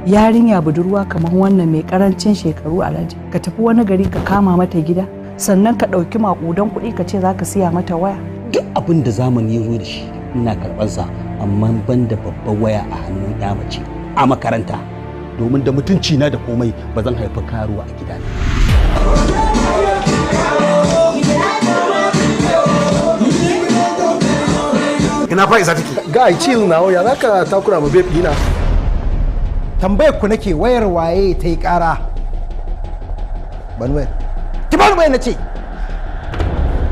Yarinya budurwa kamar wannan mai karancin shekaru, Alhaji, ka tafi wani gari ka kama mata gida, sannan ka ɗauki maƙudan kuɗi ka ce za ka siya mata waya. Duk abin da zamani ya zo da shi ina karɓarsa, amma ban da babbar waya a hannun ya mace a makaranta, domin da mutunci na da komai ba zan haifi karuwa a gidana. Ina fa isa take? Guy, chill now, ya zaka takura ma babe dina? Tambayar ku nake, wayar waye ta yi ƙara? Bani wayar. Ki bani wayar na ce.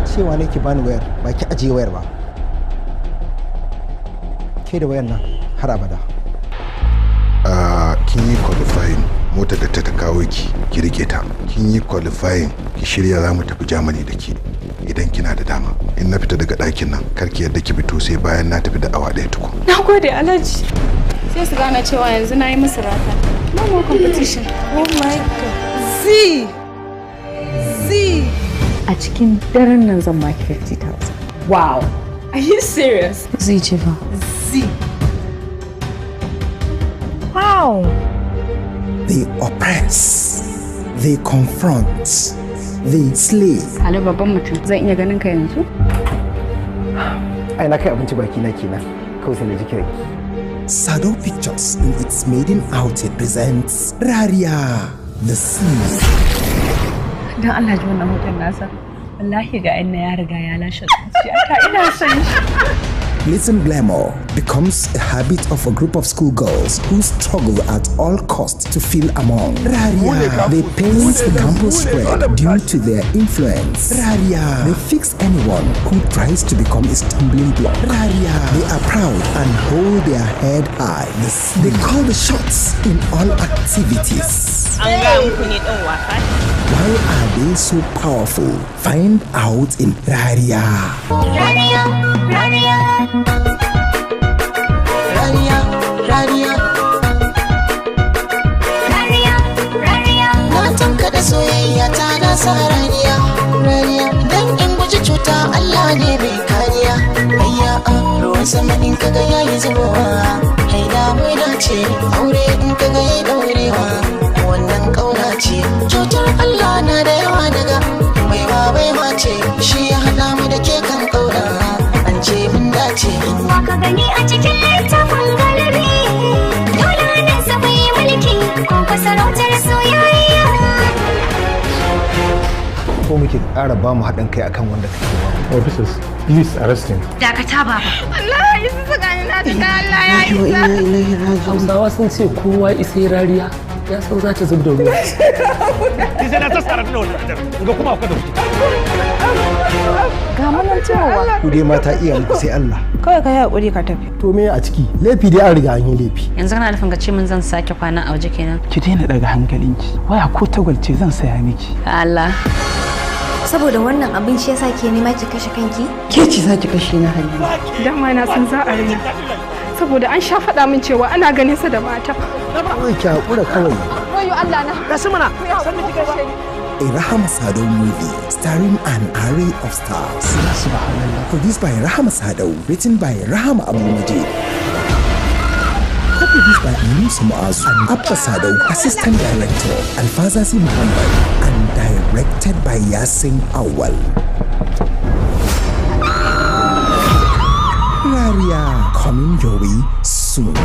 Cewa ne ki bani wayar, ba ki ajiye wayar ba. Ke da wayar nan har abada. Kin yi qualifying motar da ta kawo ki, ki rike ta. Kin yi qualifying, ki shirya za mu tafi Germany da ke idan kina da dama. In na fita daga ɗakin nan, kar ki yadda ki fito sai bayan na tafi da awa 1 tukun. Na gode, Alhaji. Sai su gane cewa yanzu na yi musu rata. No more competition. Oh my God. Z. Z. A cikin daren nan zan baki 50,000. Wow. Are you serious? Zai ce fa. Z. Wow. They oppress, they confront, they slay. Ali babban mutum, zan iya ganin ka yanzu? Ai na kai abinci baki na kenan. Kawai sai na ji kiranki. Sado Pictures in its maiden outing presents Rariya, The Sea. Don Allah ji wannan hoton nasa. Wallahi ga inna ya riga ya lashe zuciyata, ina son shi. Glitz and glamour becomes a habit of a group of schoolgirls who struggle at all costs to feel among. Rariya, they paint the campus red due to their influence. Rariya, they fix anyone who tries to become a stumbling block. Rariya, they are proud and hold their head high. They call the shots in all activities. An gaya muku ne ɗin wasa. Why are they so powerful? Find out in Rariya. Rariya, Rariya. Rariya, Rariya. Rariya, Rariya. Na tankaɗe soyayya ta na sa rariya, rariya. Dan in guji cuta, Allah ne mai kariya. Ayya a ruwan sama in kaga yayi zubowa. Haida mai dace aure in kaga yayi daurewa. Wannan kauna ce, cutar Allah na da yawa daga baiwa baiwa ce, shi ya haɗa mu da ke kan kauna. An ce mun dace. Wa ka gani a cikin littafin galibi? Dole nan sa bai mulki ko ko sarautar soyayya. Ko muke ƙara ba mu haɗin kai akan wanda kake ba mu. Officers, please arrest him. Dakata, baba. Allah ya isa tsakanina da Allah ya isa. Hausawa sun ce kowa isa rariya ya san za ta zub da ruwa. Sai na sassara da wannan ga kuma ku da kuke. Ga manan cewa. Ku dai mata iya muku sai Allah. Kawai ka yi haƙuri ka tafi. To me a ciki? Laifi dai an riga an yi laifi. Yanzu kana nufin ka ce min zan sake kwana a waje kenan? Ki daina daga hankalinki. Waya ko tagwalce zan saya miki. Allah. Saboda wannan abin shi yasa ke nema ki kashe kanki? Ke ce za ki kashe na, Halima. Dama na san za a rina. Saboda an sha faɗa min cewa ana ganin sa da mata. Kawai ki haƙura kawai. Wayo Allah na. Gashi mana. San miki kai ba. A Rahama Sadau movie starring an array of stars. Produced by Rahama Sadau, written by Rahama Abu Majid. Co-produced by Musa Muazu and Abba Sadau, Assistant Director Alfazazi Muhammad, and directed by Yasin Awal. Rariya, coming your way soon.